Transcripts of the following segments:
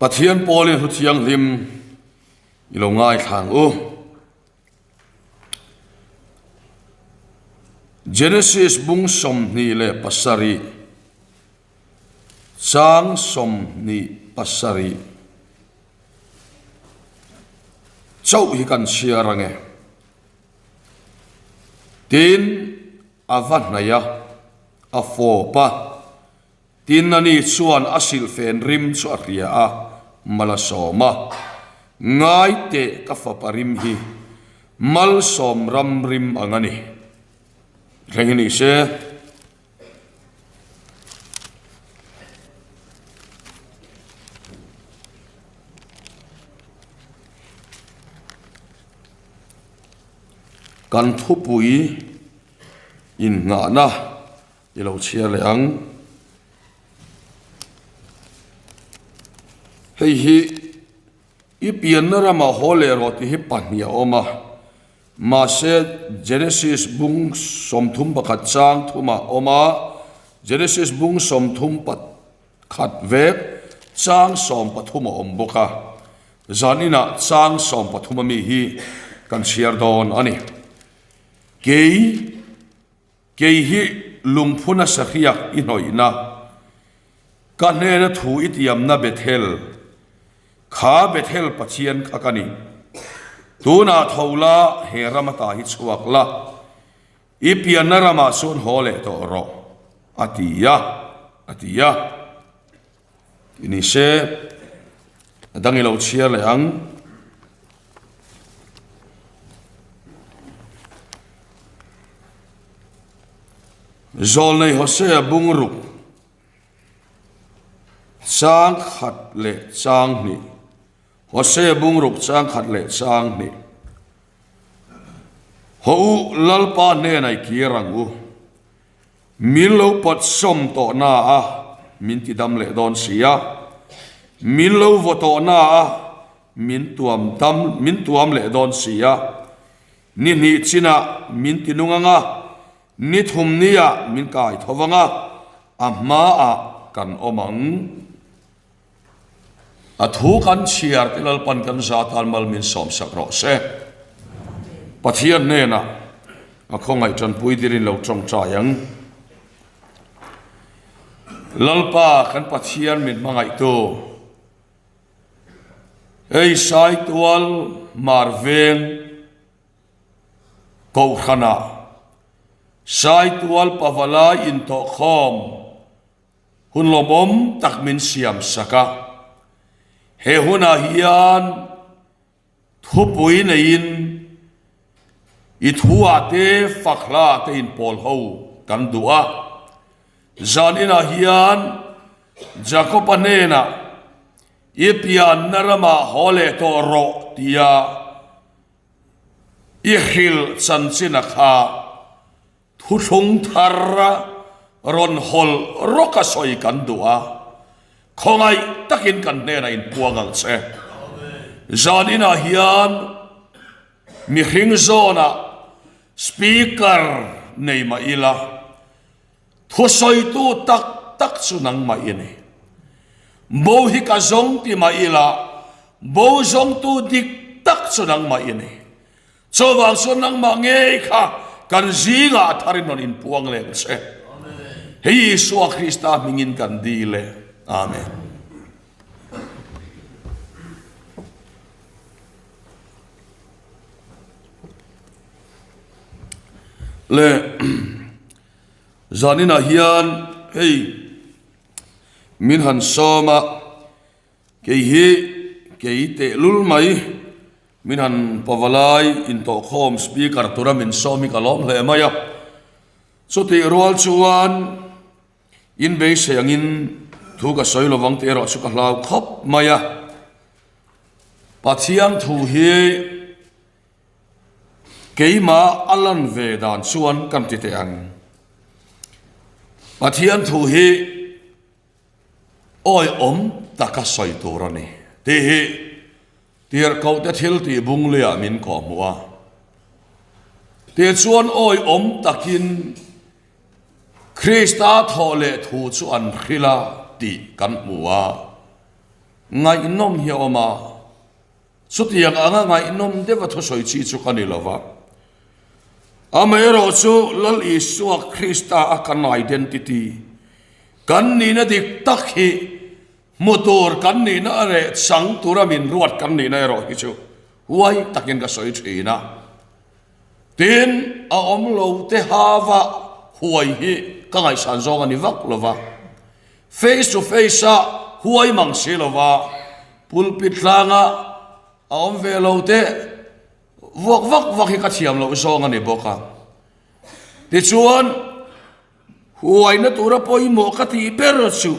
Pathian pawlin thu thianghlim i lo ngaithla ang u. Genesis bung 27, chang 27 chauh hi kan chhiar ange. Tin, a va hnaih a, a fawp a. Tin, ani chuan a silhfen rim chu a hria a, Malsawm a, Ngai teh ka fapa rim hi Malsawm ram rim ang a ni. Thleng hi ni se. Kan thupui innghahna I lo chhiar leh ang. Hei hi i pianna ramah haw leh rawh tih hi pahnih a awm a. Mahse Genesis bung 31 chang thumah a awm a, Genesis bung 31 vek chang 13 a awm bawk a. Zaninah chang 13 ami hi kan chhiar dawn a ni. Kei. Kei hi lungphuna sahriak i hnawihna, ka hnena thu i tiamna Bethel, kha Bethel Pathian kha ka ni. Tunah tho la, he ram ata hi chhuak la, i pianna ramah chuan haw leh tawh rawh, a ti a, a ti a. Ti ni se, a dang i lo chhiar leh ang. Zawlnei Hosea bungruk chang khat leh chang hnih. Hosea bungruk chang khat leh chang hnih. Haw u Lalpa hnenah i kir ang u. Min lo pawt sawm tawh na a, min ti dam leh dawn si a. Min lo vaw tawh na a, min tuam dam, min tuam leh dawn si a. Ni hnih chinah min ti nung ang a, ni thum niah min kai tho vang a, a hmaah kan awm ang. A thu kan chhiar te Lalpan kan za tan mal min sawmsak rawh se. Pathian hnenah a khawngaih tanpui dirin lo tawngtai ang. Lalpa kan Pathian min hmangaihtu, hei Saitual Hmarveng Kohhranah Saitual Pavalai intawhkhawm Hun lawmawm tak min siam sak a, he hunah hian thupui neiin i thuah te fak hla te inpawl ho kan duh a. Zan inah hian Jakob-a hnenah i pianna ramah haw leh tawh rawh tia i hrilh chanchin a kha. Thuthlung thar rawn hawlh rawk a sawi kan duh a, khawngaih takin kan hnenah inpuang ang che. Zan inah hian mihring zawnah speaker nei mah ila, thusawitu tak tak chu nangmah i ni. Bo hi ka zawng ti mah ila, bo zawngtu dik tak chu nangmah i ni. Chuvang chuan nangmah ngei kha kan zingah a tharin rawn inpuang leh ang che. Hei Isua Krista hmingin kan dil e. Amen. Le zaninah hian hei min han sawm a, kei hi kei tehlul mai. Min han pavalai intawhkhawm speaker tura min sawm hi ka lawm hle mai a. Chutih rual chuan in beisei angin thu ka sawi lovang tih erawh chu ka hlau khawp mai a. Pathian thu hi keimah a lan ve dan chuan kan ti teh ang. Pathian thu hi Awiawm taka sawi tur a ni tih hi Tirhkohte thil tih bungleiah min kawhhmuh a. Tichuan awiawm takin Krista thawh leh thu chu an hrilh a tih kan hmu a. Ngaihnawm hi a awm a, chutiang anga ngaihnawm deuha thusawi chi chu ka ni lo va. Amaherawhchu Lal Isua Krista a kan identity, kan nihna dik tak hi hmu tur kan nihna a reh chang tura min ruat kan nihna erawh hi chu huai takin ka sawi thin a. Tin, a awm lo te hava huai hi ka ngaihsan zawng a ni vak lo va. Face to face a huai mang si lo va, pulpit tlanga a awm ve lo te vuak vak vak hi ka thiam loh zawng a ni bawk a. Tichuan, huaina tura pawimawh ka tih ber chu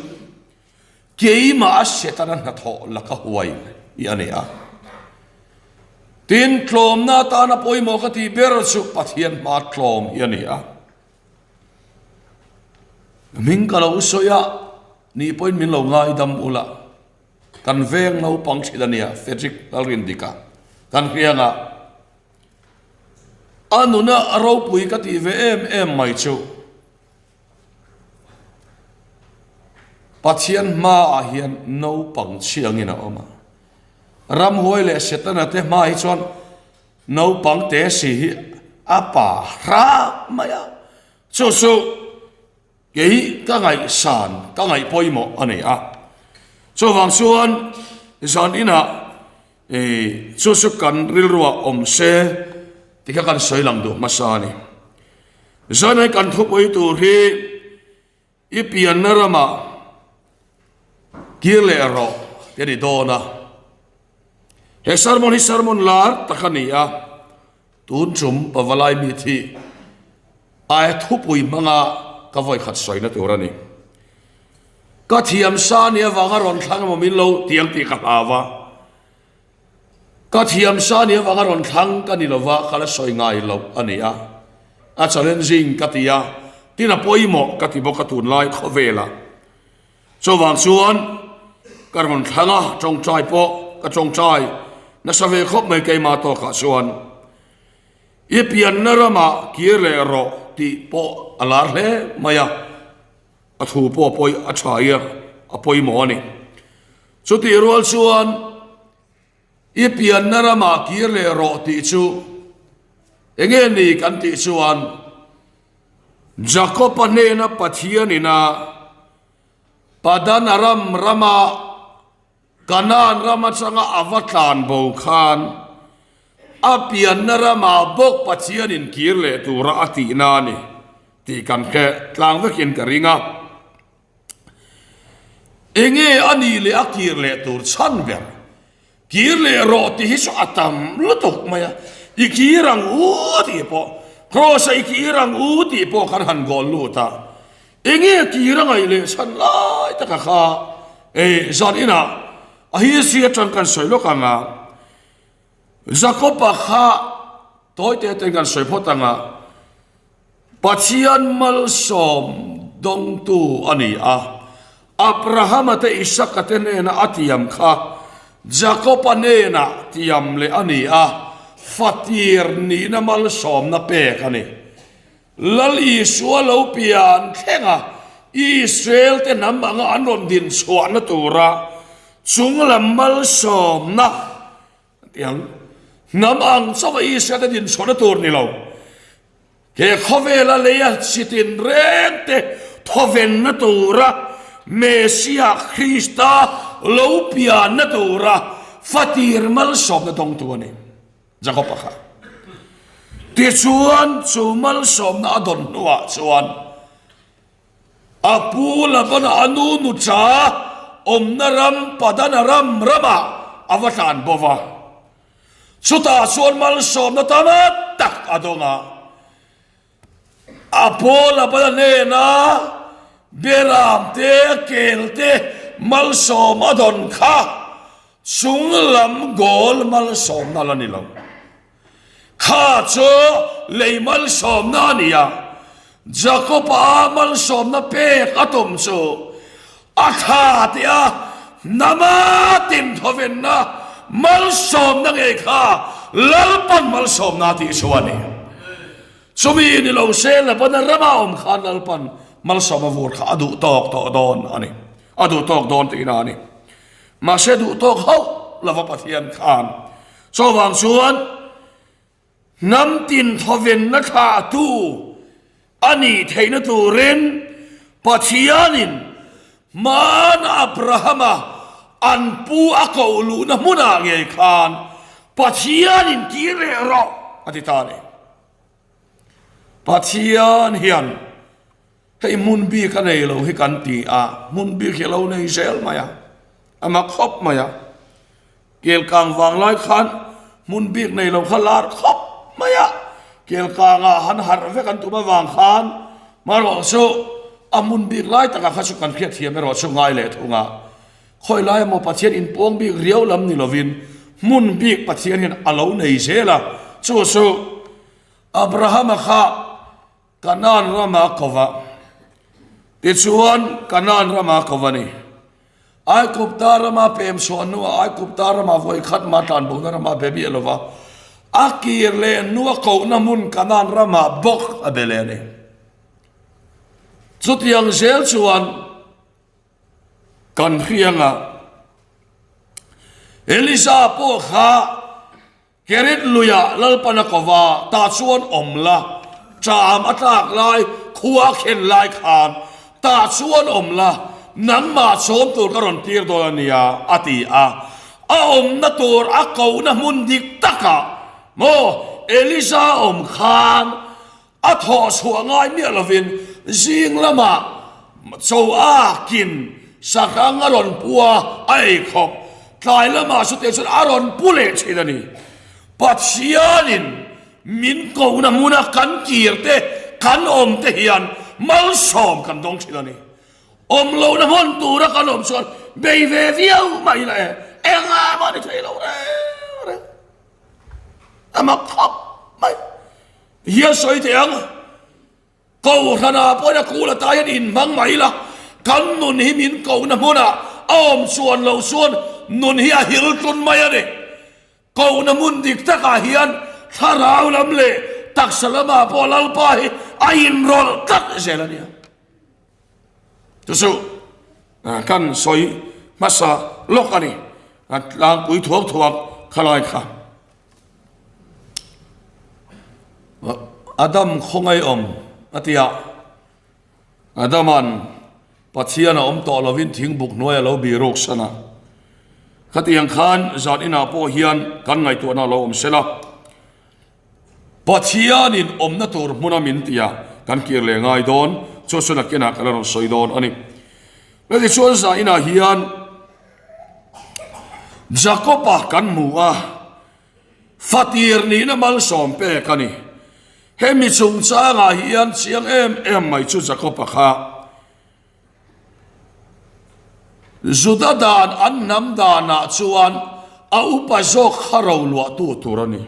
Keimah a Setana hnathawh laka huai hi a ni a. Tin, tlawmna atana pawimawh ka tih ber chu Pathian hma tlawm hi a ni a. Hming ka lo sawi a, ni pawhin min lo ngaidam ula, kan veng naupang thin a nia, Frederick Lalrindika, kan hrianga a nuna a ropui ka tih ve em em mai chu. Pathian hmaah hian naupang chhiangin a awm a. Ramhuai leh Setana te hma hi chuan naupang te si hi a pa hrah mai a. Chu chu kei ka ngaihsan, ka ngaih pawimawh a ni a. Chuvang chuan zan inah chu chu kan rilruah awm se tikha kan sawi lang duh hmasa a ni. Zanai kan thupui tur hi i pianna ramah kir leh rawh ti a ni dawn a. He sermon hi sermon lar tak a ni a, tun tum Pavalai mi thi aia thupui hmanga ka vawikhat sawina tur a ni. Ka thiam sa ni avanga rawn thlang emaw min lo tiang tih ka hlau a. Ka thiam sa nia vanga rawn thlang ka ni lova, ka la sawi ngai loh a ni a. A challenging ka ti a, tin a pawimawh ka ti bawk a tunlai khawvelah. Chuvang chuan ka rawn thlang a, tawngtai pawh ka tawngtai nasa ve khawp mai keimah tawkah chuan. I pianna ramah kir leh rawh tih pawh a lar hle mai a. A thu pawh a pawi a tha i a pawimawh a ni. Chutih rual chuan i pianna ramah kir leh rawh tih chu enge ni kan tih chuan Jakob-a hnena Pathianin a Padan Aram rama Kanaan ram atanga a va tlan bo khan a pianna ramah bawk Pathianin kir leh tura a tihna a ni tih kan hre tlang vekin ka ring a. Enge a nih leh a kir leh tur chhan ber? Kir leh rawh tih hi chu a tam lutuk mai a, i kir ang u tih pawh, Kraws-a i kir ang u tih pawh kan han goal lut a. Enge kir a ngaih leh chhan lai taka kha ei zan inah a history atang kan sawi lawk ang a, Jakob-a kha tawi te ten kan sawi phawt ang a, Pathian malsawm dawngtu a ni a, Abrahama te Isaka te hnena a tiam kha Jakob-a hnenah tiam leh a ni a, fatir nihna malsawmna pek a ni. Lal Isua lo pian thleng a, Israel te hnam anga an rawn din chhuahna tura chunglam malsawmna tiang hnam ang chauha Israel te din chhuahna tur ni lo, he khawvela leia chi tinreng te thawvenna tura Messiah Krista lo pianna tura fatir malsawmna dawngtu a ni. Jakob-a kha. Tichuan, chu malsawmna a dawn hnuah chuan a pu Labana a nu nucha awmna ram Padanaram ramah a va tlan bo va. Chutah chuan malsawmna tam tak a dawng a. A pu Labana hnena Beram te, kel te malsawm a dawn kha chung lam goal malsawmna la ni lo. Kha chu lei malsawmna a ni a, Jakob-a malsawmna pek a tum chu a tha tih a hnama tinthawvenna malsawmna ngei kha Lalpan malsawmna tih chu a ni. Chumi ni lo se Labana rama awm khan Lalpan malsawma vur kha a duh tawk tawh dawn a ni. A duh tawk dawn tihna a ni. Mahse duh tawk hauh lova Pathian khan chuvang chuan hnam tin thawvenna thlahtu a nih theihna turin Pathianin hmana Abrahama an pu a koh luhna hmunah ngei khan Pathianin kir leh rawh a ti ta a ni. Pathian hian Hei hmun bik a nei lo hi kan ti a, hmun bik hi a lo nei zel mai a, a mak khawp mai a. Kelkang vang lai khan hmun bik nei lo kha lar khawp mai a, kelkangah han harh vek an tum avang khan marawh chu a hmun bik lai takah kha chu kan hriatthiam erawh chu ngai leh thung a. Khawi lai emaw Pathian inpuang bik riau lam ni lovin hmun bik Pathian hian a lo nei zel a, chu chu Abrahama kha Kanaan rama ko va. Tichuan, Kanaan rama ko va ni. Aigupta rama pem chhuah hnuah Aigupta rama vawi khat mah tlanbohna rama be miah lo va, a kir leh hnua kohna hmun Kanaan rama bawk a be leh a ni. Chutiang zel chuan kan hrianga Elisa pawh kha Kerit luiah Lalpan a ko va, tah chuan awm la, ṭam a tlak lai, khua a khen lai khan, tah chuan awm la, nangmah chawm tur ka rawn tir dawn a nia, a ti a. A awmna tur a kohna hmun dik takah maw Elisa awm khan a thawh chhuah ngai miah lovin zing lamah chaw a kin sahrang a rawn pu a, a ei khawp. Tlai lamah chutiang chuan a rawn pu leh thin a ni. Pathianin min kohna hmuna kan kir te, kan awm te hian malsawm kan dawng thin a ni. Awm lohna hmun tura kan awm chuan bei ve viau mah ila e, engah mah ni thei lo reng reng. A mak khawp mai. Hian sawi teh ang, Kohhranah pawhin a kul ata hian inhmang mai ila, kan nun hi min kohna hmunah a awm chuan loh chuan nun hi a hil tlun mai a ni. Kohna hmun dik takah hian thlarau lam leh taksa lamah pawh Lalpa hi a inrawlh tlat zel a nia. Chu chu kan sawi hmasa lawk a ni. A tlangpui thuak thuak khalai kha. Adam khawngaih awm a ti a, Adama'n Pathian a awm tawh lovin thingbuk hnuai a lo bih ruk san a. Khatiang khan zan inah pawh hian kan ngaihtuahna a lo awm sela. Pathianin awmna tur hmuna min ti a, kan kir leh ngai dawn, chu chu nakinah ka la rawn sawi dawn a ni. Latichuan zan inah hian Jakob-a kan hmu a, fatir nihna malsawm pek a ni. Hemi chungchangah hian chiang em em mai chu Jakob-a kha Juda dan an hnam danah chuan a upa zawk kha roluahtu tur a ni.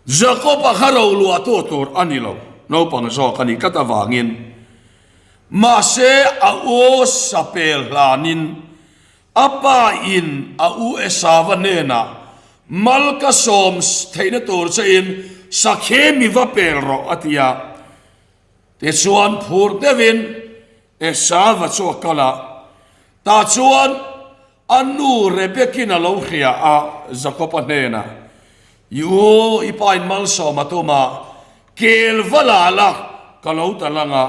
Jakob-a kha roluahtu tur a ni lo, naupang zawk a ni tlat avangin. Mahse a u sapel hlanin a pa in a u Esava hnenah, Mal ka sawm theihna tur che in sakhi mi va pel rawh, a ti a. Tichuan phur deuhin Esava chu a kal a, tah chuan a nu Rebekin a lo hria a, Jakob-a hnenah, I u, i pa in malsawm a tum a, kel va la la, ka lo ta lang a,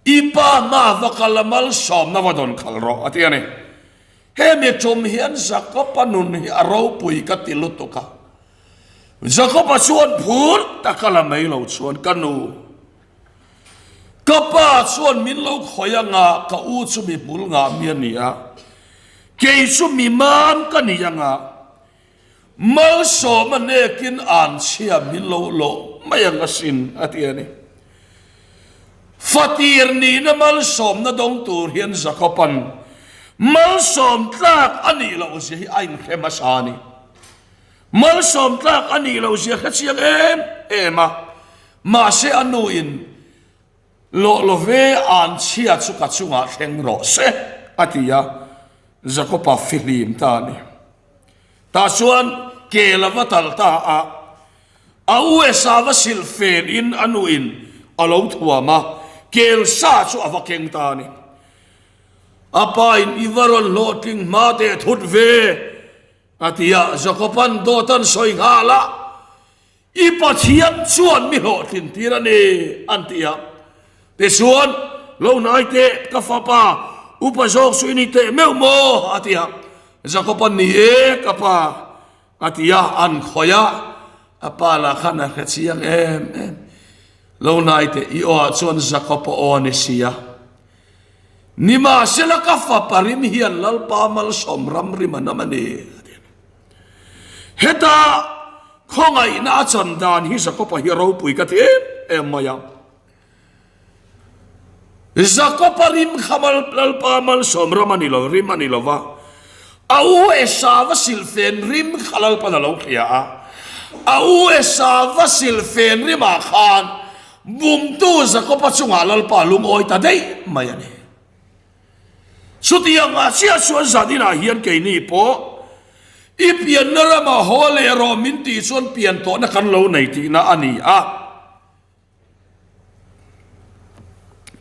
i pa hma va kal la malsawmna va dawn khalh rawh, a ti a ni. Hemi tum hian Jakob-a nun hi a ropui ka ti lutuk a. Jakob-a chuan phur taka la mai lo chuan, Ka nu, Ka pa chuan min lo khawih anga ka u chu mi hmul ngah mi a ni a, kei chu mi mam ka ni anga malsawm a hnekin anchhia min lo lawh mai ang asin a ti a ni. Fatir nihna malsawmna dawng tur hian Jakob-a'n malsawm tlak a nih loh zia hi a inhre hmasa a ni. Malsawm tlak a nih loh zia hre chiang em em a. Mahse a nu in lawh lo ve an chhia chu ka chungah thleng rawh se a ti a, Jakob-a fihlim ta a ni. Tah chuan kel a va tal ta a, a u Esau va silh fen in a nu in a lo thuam a, kel sa chu a va keng ta a ni. A pa in i va rawn hlawhtling hma teh thut ve, a ti a. Jakoba'n dawt an sawi nghal a, I Pathian chuan mi hlawhtlin tir a ni, an ti a. Tichuan, Lo hnai teh, ka fapa, upa zawk chu i ni teh meuh maw? a ti a. Jakoba'n, Ni e, ka pa, a ti a, an khawih a. A pa lah khan a hre chiang em em. Lo hnai teh, i aw ah chuan Jakob-a aw a ni si a. Nimahsela ka fapa rim hian Lalpa malsawm ram rim a nam a ni, a ti a. Heta khawngaihna a chan dan hi Jakob-a hi a ropui ka ti em em mai a. Jakob-a rim kha Lalpa malsawm ram a ni lo, rim a ni lo va. A u Esau-a silhfen rim kha Lalpa'n a lo hria a. A u Esau-a silhfen rimah khan bumtu Jakob-a chungah Lalpa lungawi ta daih mai a ni. Chutiang ah chiah chuan zan inah hian keini pawh i pianna ramah haw leh rawh min tih chuan pian tawhna kan lo nei tihna a ni a.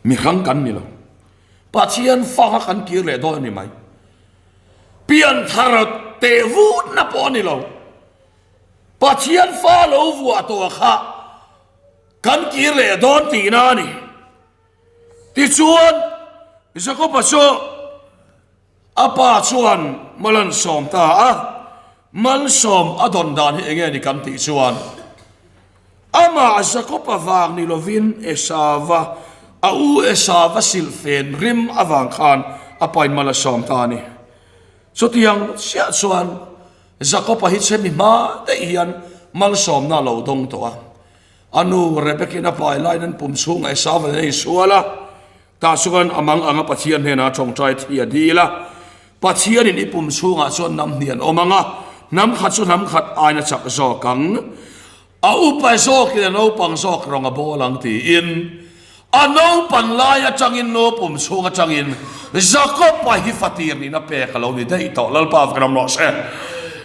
Mihrang kan ni lo. Pathian fanga kan kir leh dawn a ni mai. Pian thar teh vutna pawh a ni lo. Pathian fa lo vuah tawh kha kan kir leh dawn tihna a ni. Tichuan, Jakoba chu a pa chuan mal an sawm ta a, malsawm a dawn dan hi enge ni kan tih chuan, amah Jakoba vang ni lovin Esauva, a u Esauva silhfen rim avang khan a pain mal a sawm ta a ni. Chutiang chiah chuan Jakoba hi chhemi hma daih hian malsawmna a lo dawng tawh a. A nu Rebekin a pai laiin an pum chhungah Esau a insual a, tah chuan a mang anga Pathian hnenah tawngtai thi a dil a. Pathianin i pum chhungah chuan hnam hnih an awm ang a, hnam khat chu hnam khat aiin a chak zawk ang, a upa zawkin a naupang zawk rawng a bawl ang tiin a naupan lai atangin nu pum chhung atangin Jakob-a hi fatir niin a pek a lo ni daih tawh. Lalpa ka ram rawh se.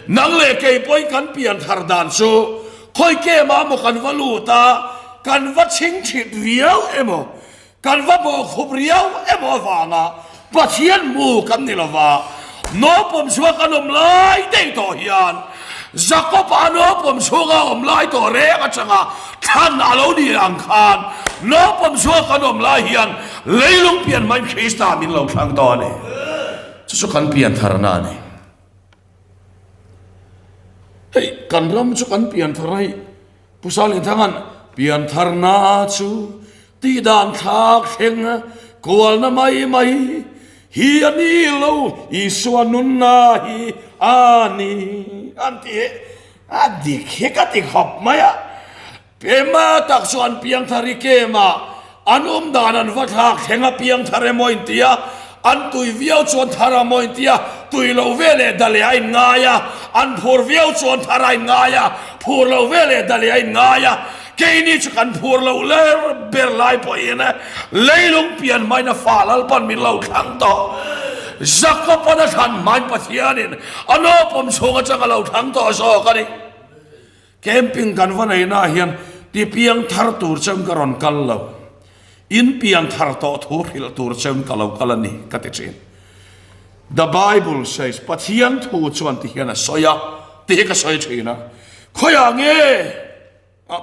Nang leh kei pawhin kan pian thar dan chu Khawi kem ah maw kan va lut a, kan va chhingchhit riau emaw, kan va bawhkhup riau emaw avanga Pathian hmu kan ni lova, naupawm chhunga kan awm lai daih tawh hian Jakob-a naupawm chhunga awm lai tawh reng atanga thlan a lo ni ang khan naupawm chhunga kan awm lai hian leilung pian hmain Krista min lo thlang tawh a ni. Chu chu kan piantharna a ni. Hei kan ram chu kan pianthar a hei Pu Salinthanga'n piantharna chu tihdan thlak thleng kualna mai mai hi a ni lo Isua nunna hi a ni an ti a dik hi ka ti khawp mai a. Pema tak chu an piangthar i kem a, an awm dan an va thlak thleng a piangthar emaw in ti a, an tui viau chuan thar amaw in ti a, tui lo ve leh da leh a in ngai a, an phur viau chuan thar a in ngai a, phur lo ve leh da leh a in ngai a, keini chu kan phur loh ler ber lai pawhin leilung pian hmain a fa Lalpan min lo thlang tawh. Jakob-an a thlan hmain Pathianin a naupawm chhung atang a lo thlang tawh zawk a ni. Camping kan va nei naah hian ti piang thar tur cheun ka rawn kal lo, in piang thar tawh thu hrilh tur cheun ka lo kal a ni ka ti thin. The Bible says, Pathian thu chuan ti hian a sawi a, ti hi ka sawi thin a. Khawiah nge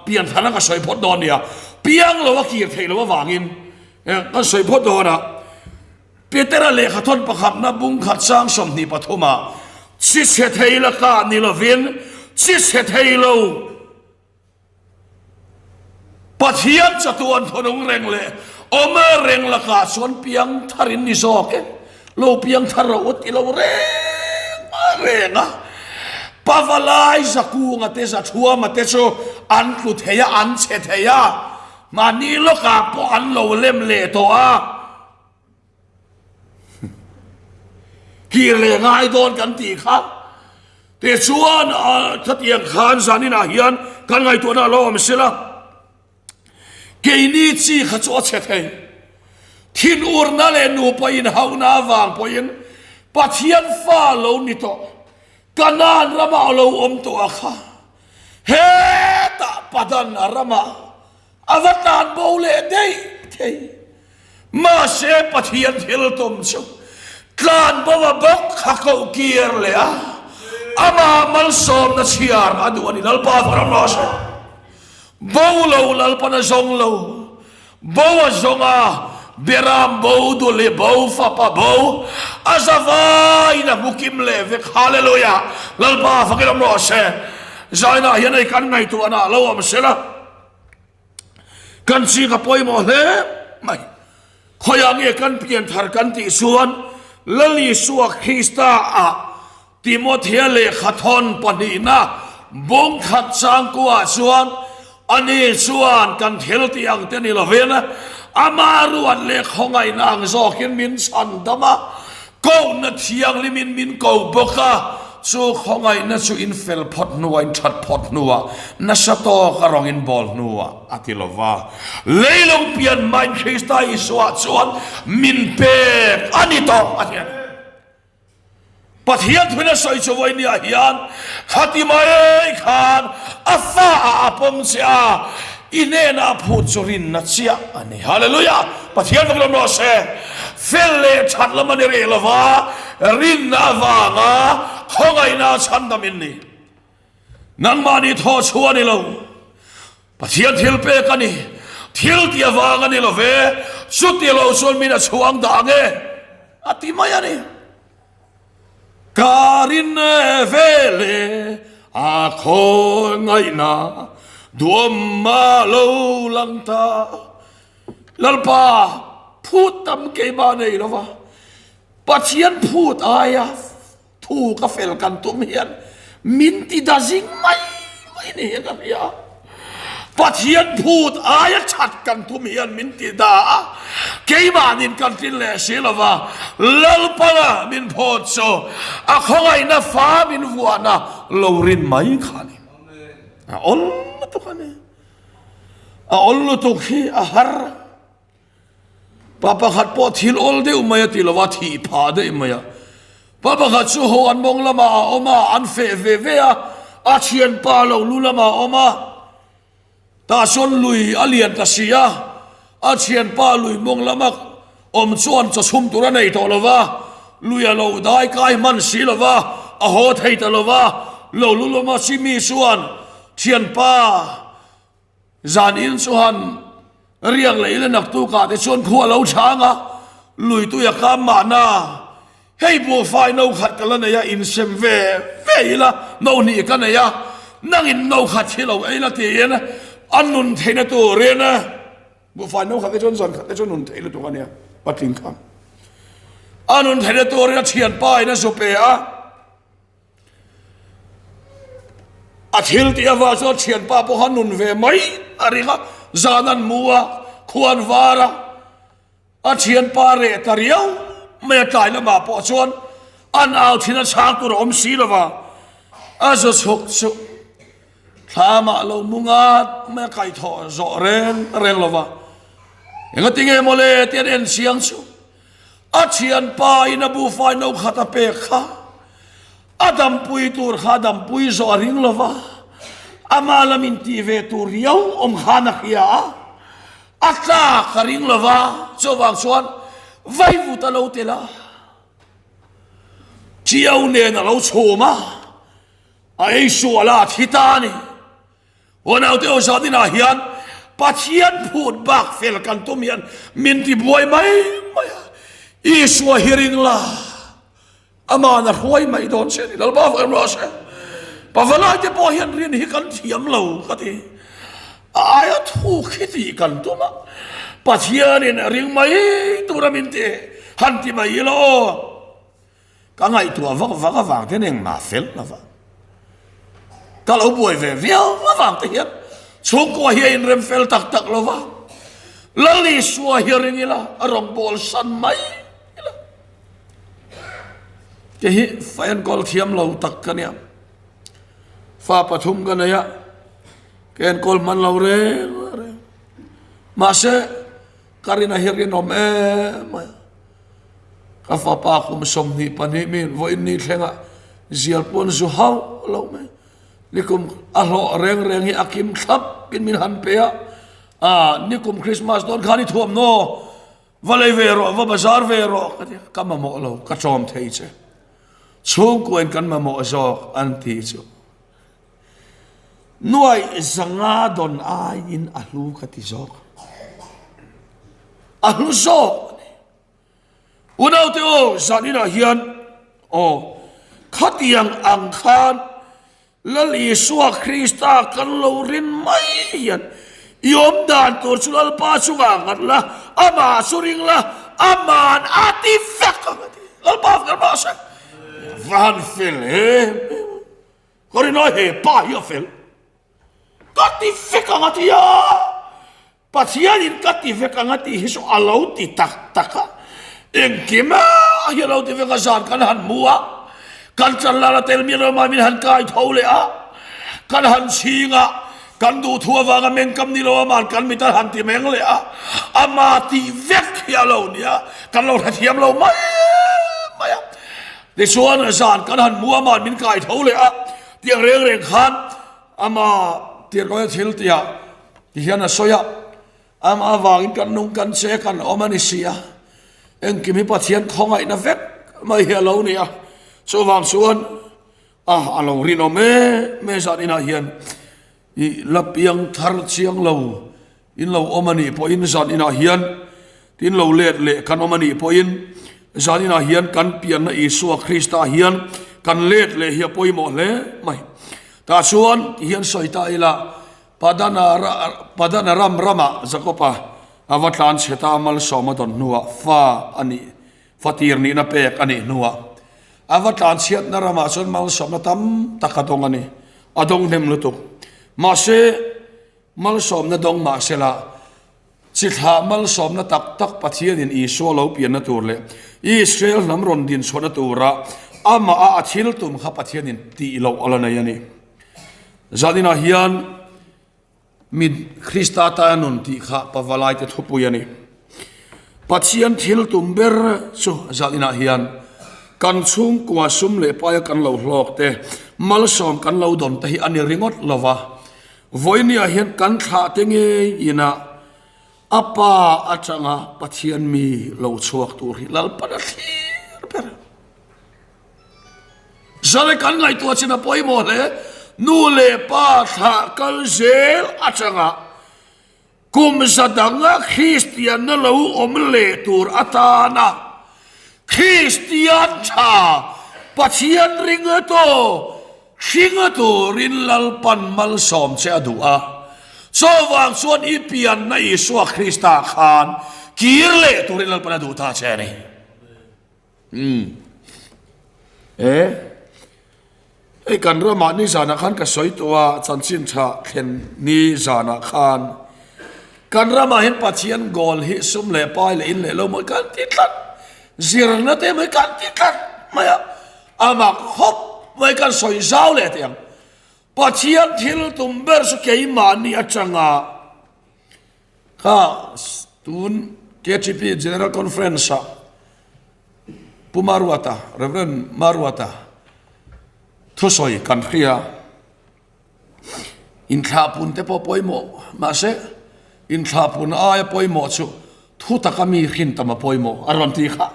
pian tharna ka sawi phawt dawn nia, piang lo a kir theih loh avangin kan sawi phawt dawn a. Petera lehkha thawn pakhatna bung khat sang 23 ah chi chhe thei lakah ni lovin chi chhe thei lo Pathian chatuan thunung reng leh awm reng lakah chuan piang thar in ni zawk e. Lo piang thar ro u ti lo reng reng a. Pavalai Zakunga te Zathuama te chu an tlu thei a, an chhe thei a. Mahni lawkah pawh an lo lem leh tawh a. Kir leh ngai dawn kan tih kha. Tichuan khatiang khan zaninah hian kan ngaihtuahna a lo awm sila. Keini chi kha chu a chhe thei. Thinurna leh nupa inhauhna avang pawhin Pathian fa lo ni tawh. Kanaan ramah a lo awm tawh a kha. Hetah Padan ramah A va tan bo leh daih thei. Mahse Pathian thil tum chu. Tlan bo a bawk kha koh kir leh a, amah malsawmna chhiar a duh a ni. Lalpa vawram rawh se. Bo lo Lalpan a zawng lo, bo a zawng a, Beram bo dul hi bo, fapa bo, a zavaiin a hmu kim leh vek. Hallelujah! Lalpa fakin awm rawh se. Zainah hian hei kan ngaihtuahna lo awm sela. Kan ching a pawimawh hle mai. Khawiah nge kan pian thar kan tih chuan Lal Isua Krista ah Timothea lehkha thawn pahnihna bawng khat changkuah chuan ani chuan kan thil tih ang te ni lovin ama ruat leh khawngaihna ang zawkin min chhan dam a, Kohna thianghlimin min ko bawk a, chu khawngaihna chu in fel phawt hnuah, in that phawt hnuah, nasa tawk a rawng in bawl hnuah a ti lo va. Leilung pian hmain Krista Isua chuan min pek a ni tawh a ti a ni. Pathian thuin a sawi chu vawinia hian khati mai khan a fa ah a pawm che a, I hnenah phut chu rinna chiah a ni. Hallelujah! Pathian vak lawm rawh se. Fel leh that lam a ni rih lova, rinna avanga khawngaihna chhandam in ni. Nangmahni thaw chhuah a ni lo. Pathian thil pek a ni. Thil ti avang a ni lo ve. Chuti lo chuan min a chhuang dah ang e, a ti mai a ni. Ka rin vele a khawngaihna duhawm a lo lang ta. Lalpa phut tam keimah nei lova Pathian phut aia thu ka fel kan tum hian min ti da zing mai mai ni hian ka hria. Pathian phut aia that kan tum hian min ti da a, keimahnin kan tlin leh si lo va, Lalpanga min phawt chu a khawngaihna fa min vuahna lo rin mai kha a ni. A awl lutuk a ni. A awl lutuk hi a har. Pa pakhat pawh thil awl deuh mai a ti lo a, thih phah daih mai a. Pa pakhat chu ho an mawng lamah a awm a, an feh ve ve a, a thianpa lo lu lamah a awm a. Tah chuan lui a lian ta si a, a thianpa lui mawng lama awm chuan chaw chhum tur a nei tawh lo va, lui a lo dai kai hman si lo va, a haw thei ta lo va, lo lu lama chimi chuan thianpa, Zan in chuan riak leh ila naktukah te chuan khu a lo chhang a, lui tui a kam mahna hei buhfai no khat ka la nei a, insem ve ve ila no hnih ka nei a, nangin no khat hi lo ei la tiin a nun theihna turin buhfai no khat te chuan zan khat te chuan nun theih lutuk a nia patling khan a nun theihna turin a thianpa in a zu pe a. A thil tih avang chuan thianpa pawh kha nun ve mai a ring a, zan an mu a, khua an var a, a thianpa reh ta riau mai a tlai lamah pawh chuan an au thin a chhang tur a awm si lo va, a zu chhuk chu thlamah lo mu ngat mai a kaihthawh zawh reng reng lo va, engatinge mawle tih an en chiang chu. A thianpa in a buhfai no khat a pek kha a dampui tur kha a dampui zawh a ring lo va, ama lam in tih ve tur riau awm khan a hria a, a tlak a ring lo va, chuvang chuan vaivut a lo tel a, Tiau nen a lo chhum a, a ei sual a, a thi ta a ni. Aw naute aw zan inah hian Pathian phut bak fel kan tum hian min ti buai mai mai a, Isua hi ring la, Aman a hruai mai dawn che a ni, Lalpa vawih rawh se. Pavalai te pawh hian rin hi kan thiam lo ka ti, a aia thuk hi tih kan tum a, Pathianin ring mai tura min ti han ti mai ila aw. Ka ngaihtuah vak vak avang te hian engmah fel lo va, ka lo buai ve viau avang te hian chhungkua hi a inrem fel tak tak lo va, Lal Isua hi a ring ila a rawn bawl san mai ila. Kei hi fa enkawl thiam lo tak ka nia, fa pathum ka nei a, ka enkawl hman lo reng reng, mahse ka rin a hi rinawm em mai a. Ka fapa kum 22 mi vawiin ni thlengah zial pawn zu hauh lo mai. Nikum a hlawh reng reng hi a kim thlap in min han pe a, ah nikum Christmas dawn khan i thuam naw? Va lei ve rawh, va bazar ve rawh ka ti a, ka mamawh lo, ka tlawm thei che. Chhungkuain kan mamawh zawk an ti chu. Nuaih zanga dawn aiin a hlu ka ti zawk. A hlu zawk a ni. Unaute aw, zaninah hian aw, khatiang ang khan Lal Isua Krista kan lo rin mai hian i awm dan tur chu Lalpa chungah ngat la, amah chu ring la, aman a ti vek ang a ti. Lalpa fel mah se, va han fel em em. Ka rin ai he pa hi a fel. Ka ti vek ang a ti a. Pathianin ka ti vek ang a tih hi chu a lo ti tak tak a. Engkim a hi a lo ti vek a, zan kan han hmu a, kan chan lar a tel mial lo mai min han kai tho leh a, kan han chhing a, kan duhthu avanga meng kam ni lo aman kan mit a han ti meng leh a, ama tih vek hi a lo nia, kan lo hrethiam lo mai mai a. Tichuan zan kan han hmu a, aman min kai tho leh a, tiang reng reng khan ama tirhkohna thil tihah ti hian a sawi a, amah avangin kan nung kan che kan awm a ni si a, engkim hi Pathian khawngaihna vek mai hi a lo ni a, chuvang chuan a a lo rinawm em em zan inah hian i la piang thar chiang lo in lo awm a nih pawhin zan inah hian tin lo let leh kan awm a nih pawhin zan inah hian kan pianna Isua Krista hian kan let leh hi a pawimawh hle mai. Tah chuan ti hian sawi ta ila Padana ram ramah Jakob-a a va tlan chhe ta malsawm a dawn hnuah fa a nih, fa tir nihna pek a nih hnuah a va tlan chhiatna ramah chuan malsawmna tam tak a dawng a ni, a dawng hnem lutuk. Mahse, malsawmna dawng mahsela chi thlah malsawmna tak tak Pathianin Isua lo pianna tur leh Israel hnam rawn din chhuahna tura amah a a thil tum kha Pathianin tih loh a la nei a ni. Zaninah hian mi Krista tana nun tih kha Pavalaite thupui a ni. Pathian thil tum ber chu zaninah hian kan chhungkua sum leh paia kan lo hlawk te, malsawm kan lo dawn te hi a ni ringawt lo va. Vawinia hian kan thlah te ngei inah a pa atanga Pathian mi lo chhuak tur hi Lalpan a thlir ber. Zale kan ngaihtuah chin a pawimawh hle. Nu leh pa thlah kal zel atanga kum za danga Kristianna lo awm leh tur atana Kristian tha Pathian ringa tawh hringa turin Lalpan malsawm che a duh a. Chuvang chuan i pianna Isua Krista khan kir leh turin Lalpan a duh ta che a ni. Umm. E. Hei kan ramah ni zanah khan ka sawi tawh a, chanchin tha thlen ni zanah khan kan ramah hian Pathian goal hi sum leh pai leh in leh lo mawi kan ti tlat, zirna te mai kan ti tlat mai a, a mak khawp mai kan sawi zau leh teh ang. Pathian thil tum ber chu keimahni atanga Kha tun KTP General Conference ah Pu Maruata, Rev. Maruata thusawi kan hria. Inthlahpun te pawh pawimawh mahse inthlahpun aia pawimawh chu thu taka mi hrin tam a pawimawh a rawn ti kha.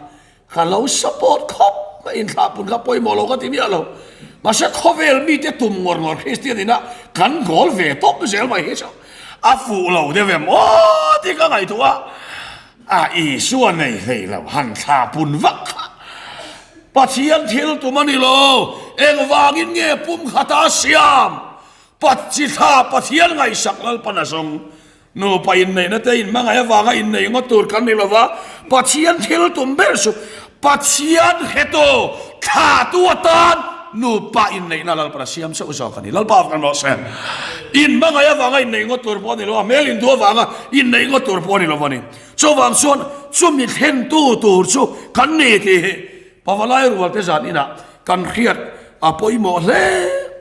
Ka lo support khawp mai, inthlahpun kha pawimawh lo ka ti miah lo. Mahse khawvel mite tum ngawr ngawr Kristian ina kan goal ve tawp zel mai hi chu a fuh lo deuh em aw tih ka ngaihtuah a, a Isua nei hlei lo han thlahpun vak kha Pathian thil tum a ni lo, engvangin nge pumkhata siam Patchithla Pathian ngaihsak Lalpan a zawng Nupa inneihna te inhmangaih avanga innei ngawt tur kan ni lova, Pathian thil tum ber chu Pathian hretu thlatu atan nupa inneihna Lalpan a siam chauh zawk a ni. Lalpa avang rawh se. Inhmangaih avanga innei ngawt tur pawh a ni lo a, hmel induh avanga innei ngawt tur pawh a ni lo a ni. Chuvang chuan chumi thlentu tur chu kan ni tih hi Pavalai rualte zan inah kan hriat a pawimawh hle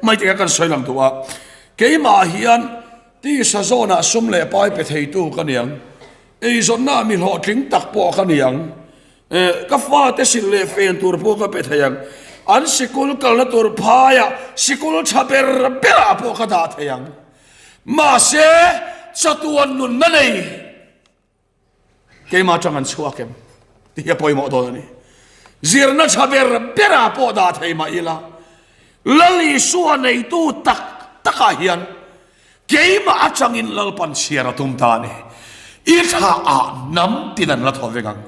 mai tih kha kan sawi lang duh a. Keimah hian Tisa zawnah sum leh pai pe theitu ka ni ang. Eizawnnaah mi hlawhtling tak pawh ka ni ang. Eh, ka fate silh leh fen tur pawh ka pe thei ang. An sikul kalna tur phaiah sikul tha ber berah pawh ka dah thei ang. Mahse, chatuan nunna nei. Keimah atang an chhuak em? Tih hi a pawimawh dawn a ni. Zirna tha ber berah pawh dah thei mah ila, Lal Isua neitu tak takah hian keimah atangin Lalpan chhiar a tum ta a ni. I thlaah hnam tin an la thaw vek ang.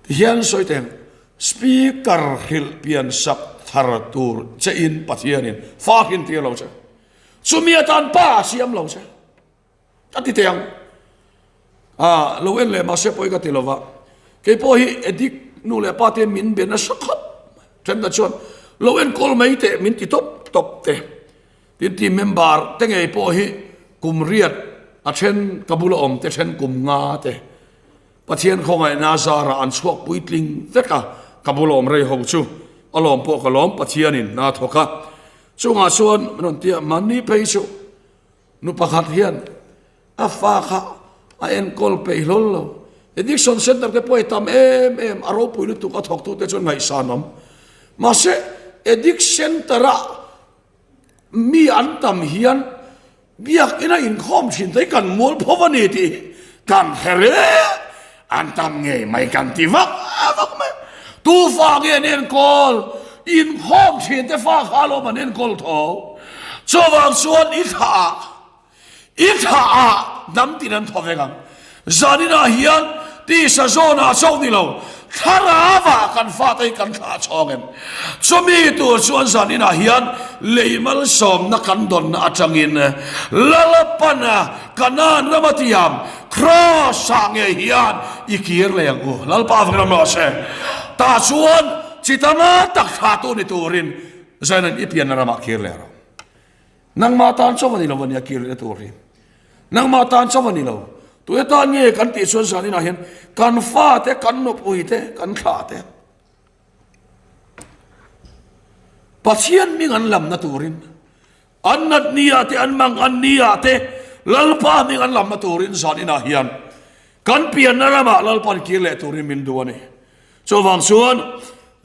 Ti hian sawi teh ang, Speaker hrilh pian sak thar tur che in Pathianin fa hrin tir lo che. Chumi atan pa a siam lo che. Ka ti teh ang. A lo en leh mahse pawh hi ka ti lova. Kei pawh hi addict nu leh pa te min be nasa khawp mai. Thenkhat chuan lo enkawl mai teh min ti tawp tawp te. Tin team member te ngei pawh hi kum riat a then ka bula awm te then kum nga te. Pathian khawngaihna zarah an chhuak puitling vek a, ka bula awm rei ho chu a lawm pawh ka lawm Pathianin hna thawk a. Chungah chuan min rawn ti a, mahni phei chu Nu pakhat hian a fa kha a enkawl peih hlawl lo. Addiction center te pawh hi tam em em, a ropui lutuk a thawktute chuan ngaihsan awm. Mahse addict center a mi an tam hian biakina inkhawm thin te hi kan mual pho a ni tih hi kan hre reng. An tam ngei mai kan ti vak vak mai. Tu fa nge an enkawl? Inkhawm thin te fa kha alawm an enkawl tho. Chuvang chuan i thlah ah, i thlah ah hnam tin an thaw vek ang. Zaninah hian tisa zawnah chauh ni lo, thlarau ah kan fate hi kan thlah chhawng em? Chumi tur chuan zaninah hian lei malsawmna kan dawnna atangin Lalpana Kanaan rama tiam Kraws-ah ngei hian i kir leh ang u. Lalpa vek ram rawh se. Tah chuan chi tama tak thlahtu ni turin Zion-a'n i pianna ramah kir leh rawh. Nangmah tan chauh a ni lo a nia kir lehna tur hi. Nangmah tan chauh a ni lo. Tu atan nge kan tih chuan zaninah hian kan fate, kan nupuite, kan thlahte Pathian hming an lamna turin An nat ni ah te, an mang an ni ah te Lalpa hming an lamna turin zan inah hian kan pianna ramah Lalpan kir leh turin min duh a ni. Chuvang chuan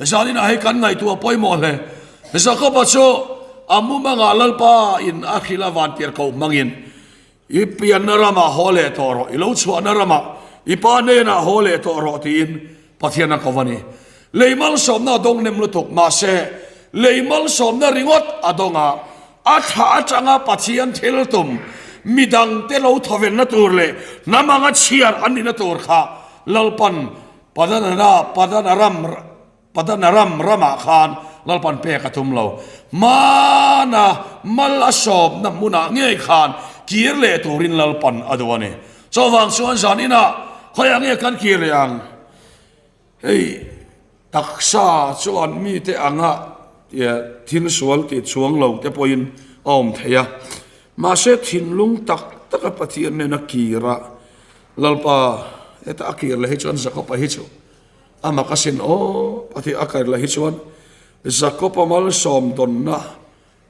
zan inah hei kan ngaihtuah pawimawh hle. Jakoba chu a mumangah Lalpa in a hrilh a vantir ko hmangin I pianna ramah haw leh tawh rawh, i lo chhuahna ramah i pa hnenah haw leh tawh rawh tiin Pathian a ko a ni. Lei malsawmna a dawng nem lutuk, mahse lei malsawmna ringawt a dawng a, a thla atanga Pathian thil tum midangte lo thawvenna tur leh hnam anga chhiar an nihna tur kha Lalpan Padanara, Padanaram, Padanaram ramah khan Lalpan pek a tum lo. Hmana mal a sawmna hmunah ngei khan kir leh turin Lalpan a duh a ni. Chuvang chuan zan inah khawiah nge kan kir leh ang? Hei taksa chuan mite anga thil sual tih chuang lo te pawhin a awm thei a. Mahse thinlung tak taka Pathian nena kir a, Lalpa heta a kir leh hi chuan Jakob-a hi chu A mak asin aw, a tih a kar lah hi chuan Jakob-a malsawm dawnna,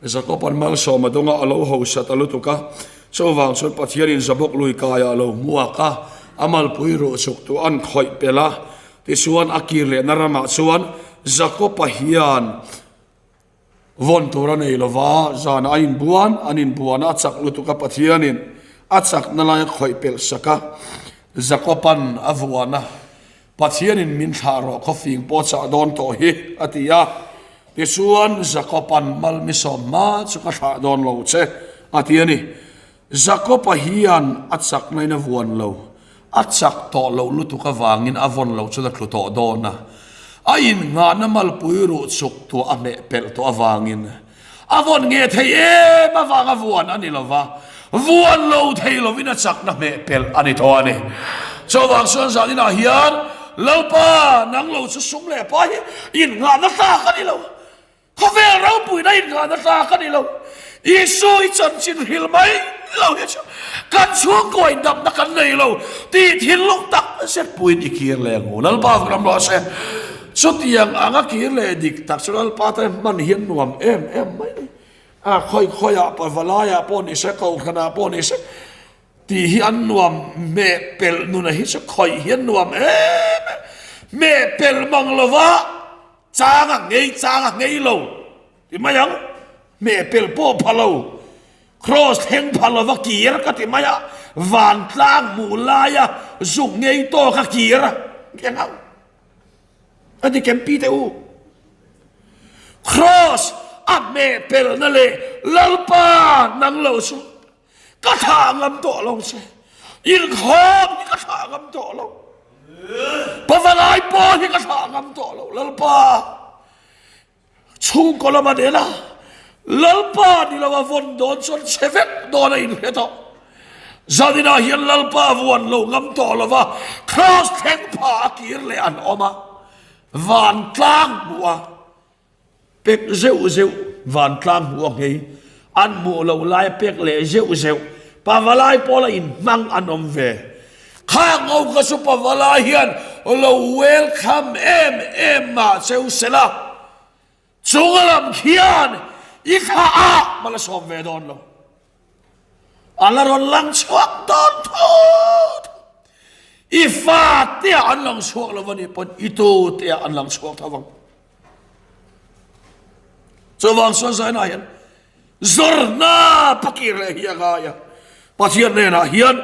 Jakob-a'n malsawm a dawnga a lo hausa ta lutuk a, chuvang chuan Pathianin Jabok lui kaiah a lo hmuak a, a malpui ruh chuk tu an khawih pelh a, tichuan a kir lehna ramah chuan Jakob-a hian Vawn tur a nei lova, zanah a inbuan, an inbuan a, a chak lutuk a, Pathianin a chakna lai a khawih pelh sak a, Jakoban a vuan a, Pathianin min thlah rawh, khawfing pawh chah dawn tawh hi, a ti a. Tichuan, Jakoban malmisawm hma chu ka thlah dawn lo che, a ti a ni. Jakoba hian a chakna in a vuan lo, a chak tawh loh lutuk avangin a vawn loh chuan a tlu tawh dawn a, a innghahna malpui ruh chuk tuah a hmeh pelh tawh avangin a vawn nge thei em avang a vuan a ni lo va, vuan lo thei lovin a chakna hmeh pelh a ni tawh a ni. Chuvang chuan zan inah hian Lalpa nang lo chu sum leh pa hi innghahna tlak a ni lo. Khawvel ropuina innghahna tlak a ni lo. Isu i chanchin hril mai lo hi chu kan chhungkaw indamna kan nei lo tih thinlung tak zet puiin i kir leh ang u. Lalpa vek ram rawh se. Chutiang anga kir leh dik tak chu Lalpa tan hman hian nuam em em mai a ni. A khawi khawiah pavalaiah pawh ni se, kohhranah pawh ni se tih hi an nuam hmeh pelh nuna hi chu khawih hian nuam em em. Hmeh pelh mang lova. Chang a ngei chang a ngei lo ti mai ang, hmeh pel pawh pha lo. Kraws thleng pha lova kir ka ti mai a, vantlang hmuh laia zuk ngei tawk a kir ka ngau. A ti kem pi teh u. Kraws a hmeh pelna leh Lalpa nang lo chu ka thlah ngam tawh lo che. Inkhawm hi ka thlah ngam tawh lo. Pavalai pawh hi ka thlah ngam tawh lo Lalpa. Chhungkaw lama nena Lalpa ni lo a vawn dawn chuan chhe vek dawn a inhre tawh. Zaninah hian Lalpa vuan lo ngam tawh lo va, Kraws thleng pha a kir leh an awm a, vantlang hmuh a pek zeuh zeuh, vantlang hmuh a nghei an hmuh loh lai a pek leh zeuh zeuh, pavalai pawla inhmang an awm ve. Khang ho kha chu pavala hian lo welcome em em mah cheu sela, chung lam khian i thlah ah mal a sawm ve dawn lo. A la rawn lang chhuak dawn tho tho. I fa te ah an lang chhuak lo a nih pawn i tu te ah an lang chhuak tho vang. Chuvang chuan zainah hian Zawrhna pakir leh hi a ngai a, Pathian hnenah hian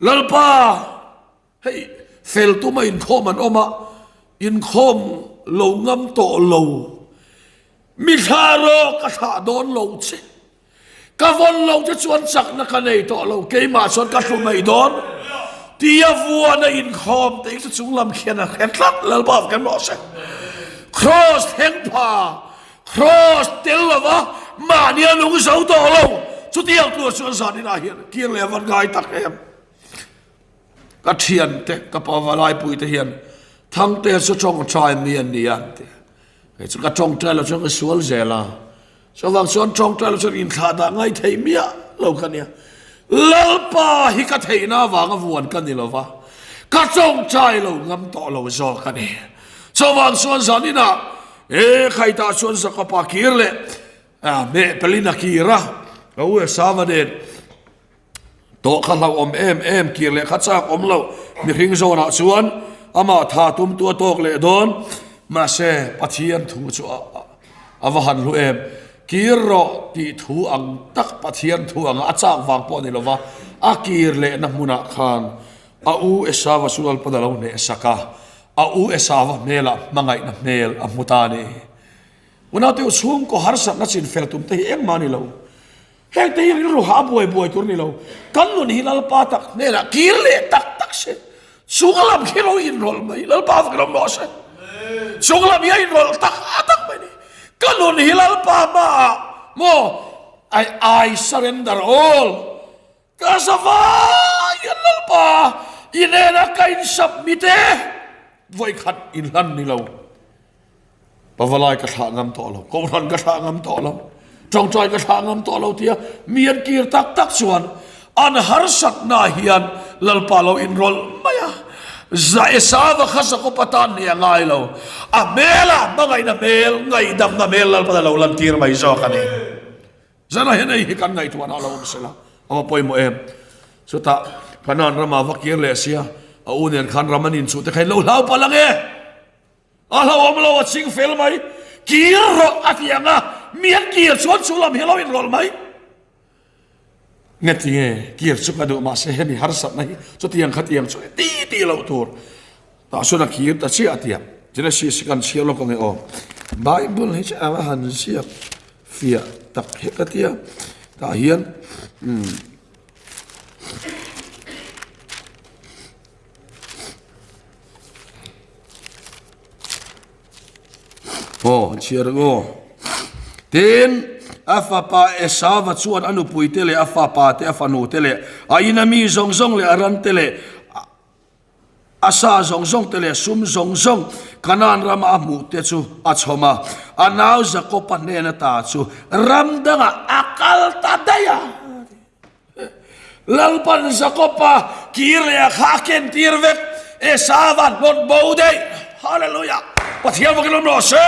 Lalpa hei fel tuma inkhawm an awm a, inkhawm lo ngam tawh lo, mi thlah rawh ka thlah dawn lo che, ka vawn lo che chuan chakna ka nei tawh lo, keimah chuan ka hlu mai dawn tia vuana inkhawm te chu chung lam khian a hre tlat Lalpa kan rawh se. Kraws thleng pha Kraws tel lova mahni a nung zo tawh lo. Chutiang tur chuan zaninah hian kir leh van ngai tak em. Ka thiante, ka pa valaipuite hian Thangte chu tawngtai mi an ni a an ti. Kei chu ka tawngtai lo chuan ka sual zel a. Chuvang chuan tawngtai lo chuan inthlah dah ngai thei miah lo ka nia. Lalpa hi ka theihna avanga vuan ka ni lova, ka tawngtai lo ngam tawh lo zawk a ni. Chuvang chuan zaninah E khaitah chuan Jakob-a kir leh meh pelin a kir a, ka u Esava nen tawh kha hlauhawm em em kir leh kha chak awm loh mihring zawnah chuan amah tha tumtu a tawk leh dawn. Mahse, Pathian thu chu a va han hlu em. Kir rawh tih thu ang tak Pathian thu anga a chak vang pawh a ni lova, a kir lehna hmunah khan a u Esava chu Lalpan a lo hnehsak a. A u Esava hmelah hmangaihna hmel a hmu ta a ni. Unaute u chhungkaw harsatna chin fel tum te hi engmah a ni lo. Heng te hi rilru hah buai buai tur a ni lo. Kan nun hi Lalpa tak hnenah kir leh tak tak se. Chung lam khi lo inrawlh mai. Lalpa vek lo mawh se. Chung lam hi a inrawlh tak tak mai ni. Ka nun hi Lalpa hmaah maw I, I surrender all. Ka za vai an Lalpa i hnenah ka insubmit e, vawikhat inhlan ni lo. Pavalai ka thlah ngam tawh lo, Kohhran ka thlah ngam tawh lo, Tawngtai ka thlah ngam tawh lo tia mi an kir tak tak chuan an harsatna hian Lalpa lo inrawlh mai a. Za Esava kha Jakob atan ni a ngai lo, a hmelah hmangaihna hmel, ngaihdamna hmel Lalpan a lo lantir mai zawk a ni. Zana hian hei hi kan ngaihtuahna a lo awm sela, a va pawimawh em? Chutah Kanaan rama va kir leh sia, a u nen khan ram an inchuh te kha in lo hlau palh ang e! A hlauhawm lo, a ching fel mai. Kir rawh a ti ang a, mi an kir chuan chu lam hi a lo inrawlh mai. Nge ti nge, kir chu ka duh mahse hemi harsatna hi chutiang khatiang chu ti ti loh tur. Tah chuan a kir ta chiah a ti a. Genesis hi kan chhiar lawk ang e aw. Bible hi chu eng a han ziak fiah tak hek a tia. Tah hian umm Aw chhiar ang aw. Tin, a fapa Esava chuan a nupuite leh a fapa te a fanu te leh a ina mi zawng zawng leh a ran te leh A sa zawng zawng te leh sum zawng zawng Kanaan rama a hmuh te chu a chhawm a, a nau Jakob-a hnen ata chu ram dangah a kal ta daih a. Lalpan Jakob-a kir leh a kha a ken tir vek, Esau-a hnawt bo daih. Hallelujah! Pathian vakin awm rawh se.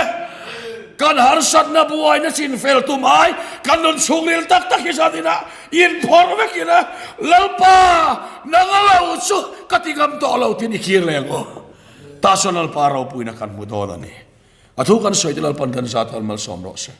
Kan harsatna buaina chinfel tum ai kan nun chhungril tak tak hi zan inah Inphawrh vek ila, Lalpa, nang a lo chu ka ti ngam tawh lo tiin i kir leh ang aw. Tah chuan Lalpa ropuina kan hmu dawn a ni. A thu kan sawi te Lalpan kan zat tan malsawm rawh se.